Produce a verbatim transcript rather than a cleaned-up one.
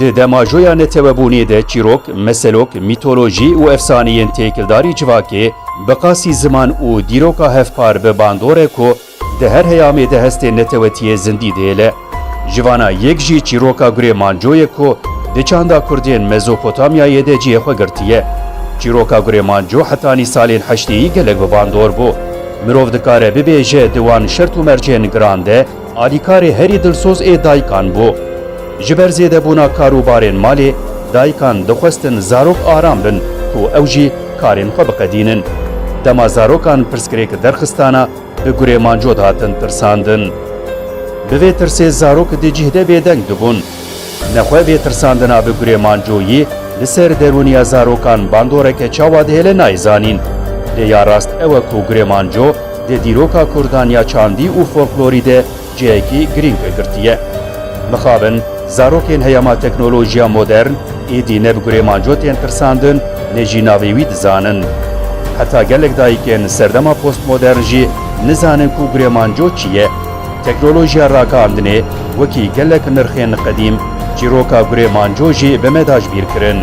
Di dema joya netewebûnê de çîrok, meselok, mîtolojî û efsaneyên têkildarî civakê bi qasî ziman û dîroka hevpar bi bandorek ku di her heyamê de hestên netewetiyê zindî dihêle. Ji vana yek jî çîroka Gurê Mancoyê ku di çanda Kurdên Mezopotamyayê de cihê xwe girtiye. Çîroka Gurê Manco hetanî salên heştêyî gelek bi bandor bû. Mirov dikare bibêje di wan şert û mercên giran de alîkarê herî dilsoz ê dayikan bû. Ji ber zêdebûna karûbarên malê, dayikan dixwestin zarok aram bin ku ew jî karên xwe biqedînin. Dema zarokan pirsgirêk derxistana, bi Gurê Manco dihatin tirsandin. Bi vê tirsê zarok di cih de bêdeng dibûn. Nexwe vê tirsandina bi Gurê Mancoyî li ser derûniya zarokan bandoreke çawa dihêle nayê zanîn. Lê ya rast ew e ku Gurê Manco di dîroka Kurdan ya çandî û folklorî de cihekî girîng girtiye. Mixabin, zarokên heyama teknolojiya modern êdî ne bi Gurê Manco tên tirsandin, ne jî navê wî dizanin. Heta gelek dayikên serdema postmodern jî nizanin ku Gurê Manco çi ye. Teknolojiya ragihandinê wekî gelek nirxên qedîm çîroka Gurê Manco jî bi me da ji bîr kirin.